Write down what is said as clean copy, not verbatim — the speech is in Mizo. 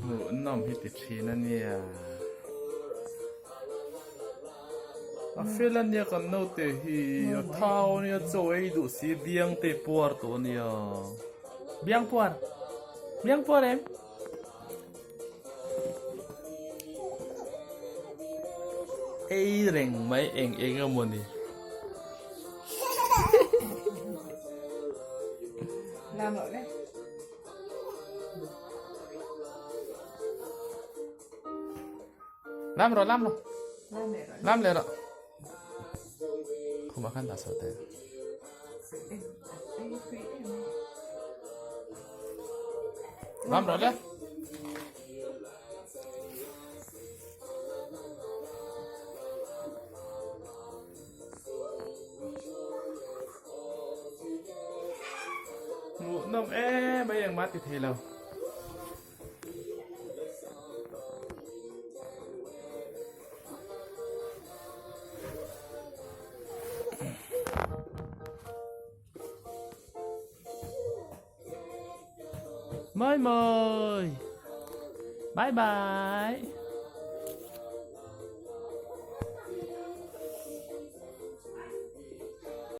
Hmuhnawm hi ti thin a nia. A fel a nia kan naute hi a thau a nia chaw ei duh si biang te puar tawh a nia. Biang puar biang puar em? Ei reng mai eng eng emaw ni. Lam loh le. Lam rawh lam rawh. Lam leh rawh. Lam leh rawh. Khumah khan dah chho teh. Lam rawh le. Hmuhnawm em mai engmah ti thei lo. Moi moi. Bye bye.